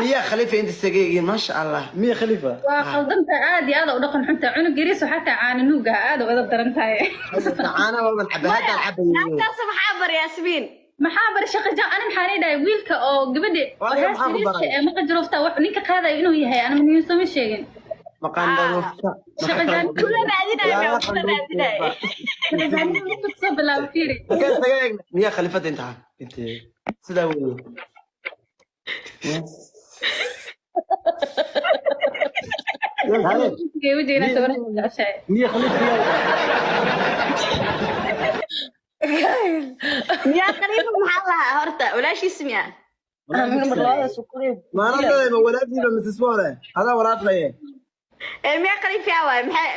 Miyaa Khalifa inta sageegiin, maasha Allah. Miya Khalifa? Waa qaldanta, aad iyo aad u dhaqan xunta. Cunug yariis waxaa tahay caana nuuga, aad u edab daran tahay. Caana waaban cabay, haddaan cabay. Naagtaas maxaa bar, Yaasmiin? Maxaa bari shaqo? Ani maxaan idhahay? Wiilka oo gabadha oo Adiga heesta maxaa ku yariiska baray? Ee maqajiroofta wax ninka qaadayo inuu yahay ana maniinso ma sheegin. Maqaandharuufta. Shaqajaan. Kula raadinayo, kula raadinayo. Shaqajaanimada kusoo bilaabo, fiiri. Miyaa Khalifada intaa? Intee? Sidaa weeye. Wejigeena sawirada jeceshahay. Miya Khalifa? Miyaa Khalifa maxaa lahaa horta? Walaashiis miyaa? Maanadadayma walaashiiba Mrs Wale adaa walaashaye. Ee, miyaa Khalifa yaa waay? Maxay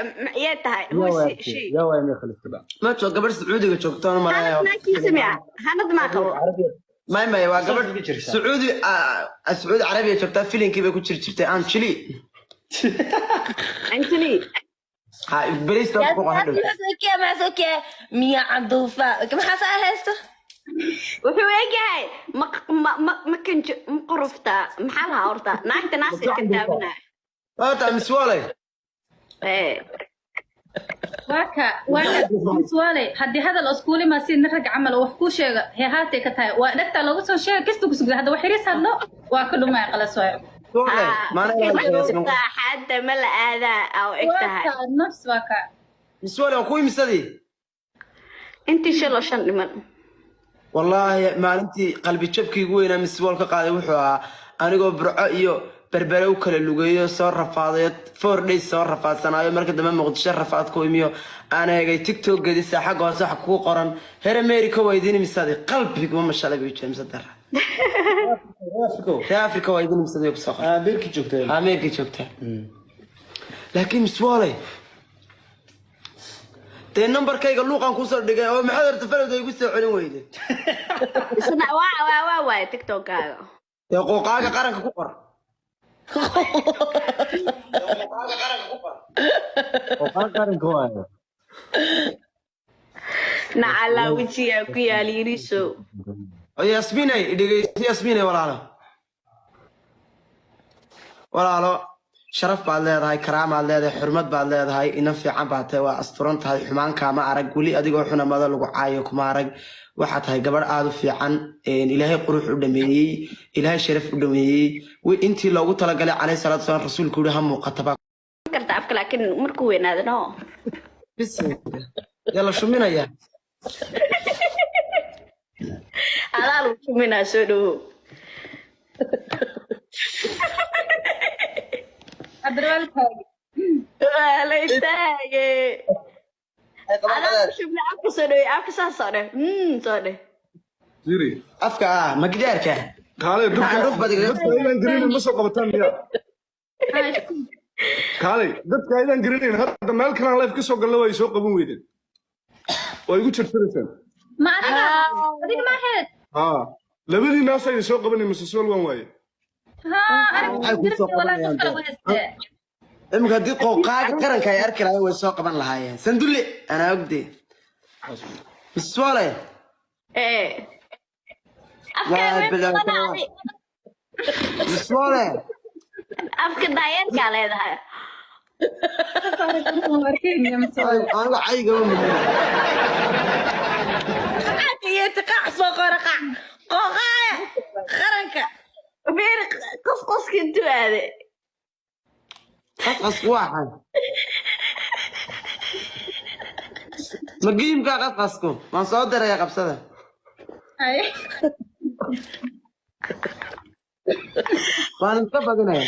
yee tahay? Who is she? Yaa waay Miya Khalifa? Ma joog gabadh Sacuudiga joogtoona Hanad malaya. naagtiisa miyaa? Hanad maa qabo? May, waa gabadh Sacuudiga jirta. Sacuudi, Sacuudi Carabiya joogtaa. Filinkii bay ku jiri jirtay Anjili. Anjali. Ha beriis baa ku qoran hadhow. Maxaa miya canduufa? Maxaa saa haysto? Wuxuu eegyahay ma ma ma ma kanjo ma qoroftaa? Maxaa lahaa horta naagta naasirka taabanaya? Horta Miss Wale. Ee. Waaka waaka Miswaale, haddii hadal iskuuli maa si nin rag camal oo wax kuu sheega hee haatay ka tahay, waa dhegtaa loogu soo sheega kasta ku sugda. Hadda wax yariis hadlo waa ka dhumaya, qalas waayo. Wale maana. Xadda ma la aadaa aa u eg tahay. Waa ka nafs, waa ka. Miss Wale, waa ku imisadii. Intii shil oo shan dhiman. Wallaahi maalintii qalbi jabkii ugu weynaa Miss Wal ka qaaday wuxuu ahaa anigoo Burco iyo Berbere u kala lugeeyo, soo rafaadayo, 4 days soo rafaadsanaayo, marka dambe Muqdisho rafaad ku imiyo, aan eegay TikTok gedisa, xagga hoose waxa kugu qoran "Reer America waa idin imisadii". Qalbiguma mashalay buu jiray mise dara. Afriko. Reer Africa waa idin imisadii kusoo qoran. Ameerika joogtay. America joogtaa, laakiin Miss Wale dee nambarkayga luuqan kusoo dhigay oo maxaad horta falowda igu soo celin weyde? Isna waa waay TikTokkaaga. Dee qooqaaga qaranka ku qor. Qooqaaga qaranka ku qor. Oo qaranka waayo. Nacalaa wejigaa ku yaal yiriso. Oo Yasminay, dhegeyso Yasminay, walaalo, walaalo, sharaf baad leedahay, karaamaad leedahay, xurmad baad leedahay, inan fiican baad tahay, waa asturan tahay, xumaan kaama arag weli, adigoo xunamada lagu caayo kuma arag. Waxaa tahay gabadh aada u fiican, Ilaahay qurux u dhameeyey, Ilaahay sharaf u dhameeyey. Intii loogu talagalay, caleyhi salaatu wasalaam, rasuulku yihi ha muuqataba. Karta afka, laakiin markuu weynaado no. Bisinka yaa la shuminaya. Adaa lagu shuminaa, soo dhawow. Cabdirwaalkaagi. Waa la istaage. Adaa lagu shuminaa afka, soo dhaweey afka, saas soo dheh, soo dheh. Siri. Afka ah ma gidaarka? Kaalay dadka. Macruuf baad igaga Dadka aydan garanayn ma soo qabataan miyaa? Kaalay dadka aydan garanayn, hadda meel kalaan live ka soo galna waa ay soo qaban weydeen. Waa igu jarjaraysaan. Ma adiga? Adiga ma ahayd? Haa, labadii naas aydan soo qabanay mise su'aal waan waaye. Haa. Maxay kuu soo Aniga walaa qof qabanayaan? kale wahaystee. Imika haddii qooqaaga qaranka ay arki lahaayeen way soo qaban lahaayeen. Sandulle anaa ogde. Miswale. Ee. Afka Waa weyn bilowday. badanaadi. Miswale. Afka daayeerkaa leedahay. Anigu caygama muddo. Qaac soo qora, qaac qooqaaya qaranka. Beer qos qoska intuu aaday. Qasqas waa xay. Ma giimka qasqasku waan soo diraya qabsada. Waan iska badinaya.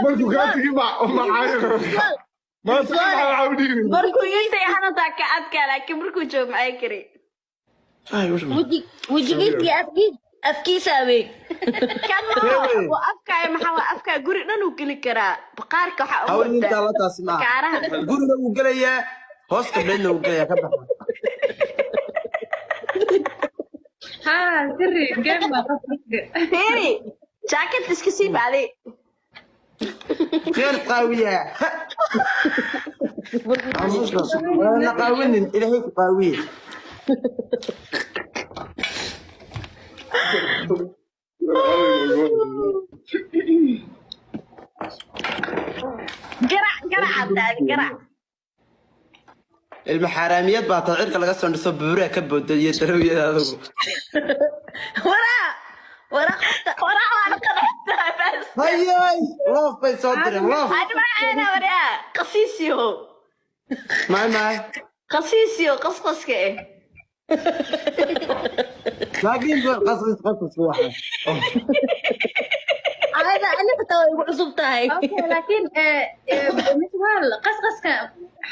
Markuu kaa tegi ma macaayo. Maanta maxaa u dhiibin? Markuu intay hanataa ka adkaa, laakiin markuu joogo maxay kari? Ay, wuxuu. Wejigiisii afkiis afkiisa aweeg. Kan waa afkaa, maxaa waa afkaa, guri dhan uu geli karaa baqaarka waxaa ugu Hawl intaa la taasi maaha. Kaaraha. Guriga wuu gelayaa, hoos gabdheedna wuu gelayaa, ka baxa. Haa, siri game waa qasqaska. Fiiri, jacket iska sii bacday. Khayr qaawiya. Waana qaawinin, Ilaahay ku qaawiye. Garac garac taadi garac. Ilma xaaraamiyad baa taa, cirka laga soo dhiso, buuraa ka booda iyo darowyada adigu. Waraa waraa qofta. Warac waa la qanactaa bas. Hayay, loof bay soo direen, loof. Ani macaana waryaa qasiisiyo. Maay maay. Qasiisiyo qasqaska eh. Laakiin qasas qasas waxa. Ayada ani xitaa way igu cusub tahay. Okay, laakiin miswaal qasqaska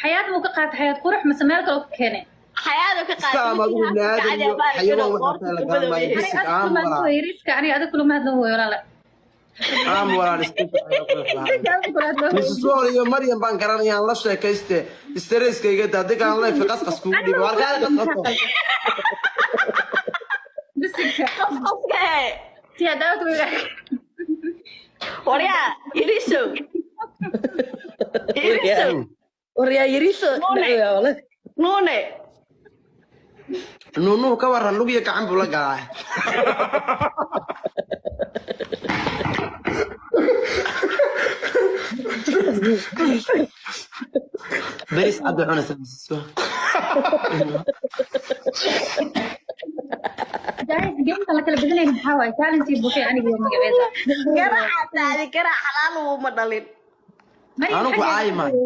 Xayaat muu ka qaatay, Xayaat Qurux, mase meel kale oo ka keenay? Xayaado ka Iska ama adigu naadan iyo xayawaan waxaa tahay la garanmaayo. Aniga Bisig adiga aan kulama walaa. hadlo, yariiska aniga adiga kulama hadlo hooyo walaala. Aan walaal iska. Mrs. Wall iyo Maryam baan garanaya, aan la sheekayste. Stresska iga daa, adiga aan leeyahay qasqas kugu dhibo. Halkaa qasqas. Bisigka. Qasqaska eh. Si hadaawad way. Waryaa iriso. Iriso. Waryaa yariiso. Nuune. Nuune. Nuunuhu ka waran, lug iyo gacan buu la galaa. Beris cad bay cunaysaa Mrs. Wall. Guys, gameka la kala bedelayn maxaa waaye? Talentii buuxay aniga iyo magaceeda. Garaca taadi garac xalaal uma dhalin. Maryam Anigu xaggeeda caay maayo.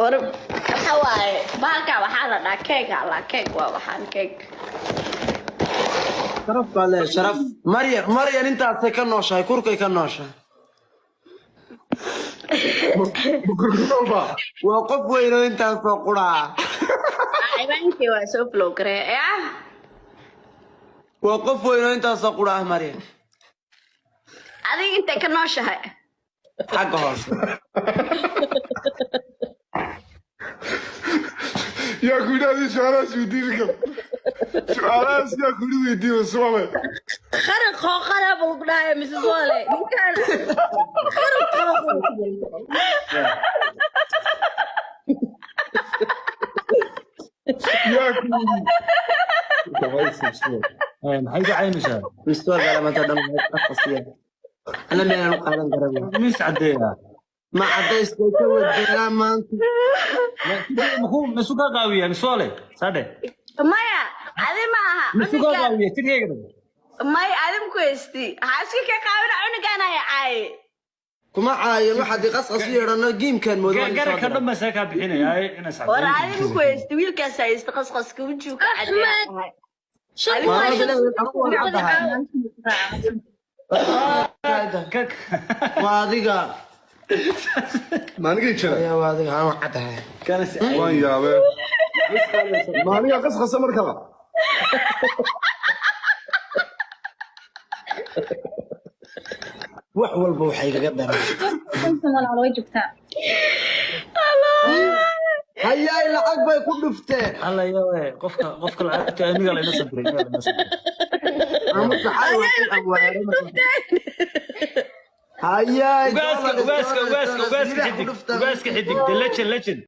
War waxa waaye bahalka waxaa la dhahaa keeg ala keeg waa waxaan keeg. Sharaf baa leeyahay, sharaf. Maryam, Maryam intaasay ka nooshahay, kurkay ka nooshahay. Kurkurba. Waa qof weyn oo intaasoo quraa. Ciwaankii waa soo flow garee ah. Waa qof weyn oo intaasoo quraa, Maryam. Adiga intay ka nooshahay. Xagga hoose. Yaa ku yidhi su-aalahaas weydiin kara, su-aalahaas yaa ku yidhi weydiin Suwale. Qaran qooqana buu lagu dhahaya Mrs. Wale. Ninkaan qaran qooqan. Yaa ku yidhi. Maxay ku caynaysaa? Mrs. Wall baa maanta dhan qasqasiya. Ana meelan u qaadan karaa. Mis caddeeya. Ma cadayskay ka wadanaa maanta. Misu kaa qaawiya Miss Wale saadhe? Maya adi ma aha. Misu kaa qaawiya jirkeyga dhan? Maya adi ma ku haysti. Waxaa iska ka qaawina cunugaan ay caaye. Kuma caayin, waxaad qasqas u yeedhano giimkan moodo waan Gara soo ka diray. dhan baan saa kaa bixinaya inaas. War adi ma ku haysti, wiilkaas haysta qasqaska wejigu ka Axmed. cadeeya. Shan Waa waa shan. bilaw, anigu waan caddahay. Waa adiga. Maaligay jira. Ayaa waa adiga, aan caddahay. Waan yaabee. Maaligaa qasqasa mar kale. Wax walba waxay kaga daran. Konton walaal way joogtaa. Hayaay, lacag bay ku dhufteen. Alla yawe, qofka lacagta aniga la ina soo diray, aniga la ina soo diray. Ama saxay waa in aan weeraro. Hayaay, Ugaaska dollars, ugaaska dollars, ugaaska dollars, ugaaska libaax ku xidig dhuftaan. ugaaska xidig, the legend legend.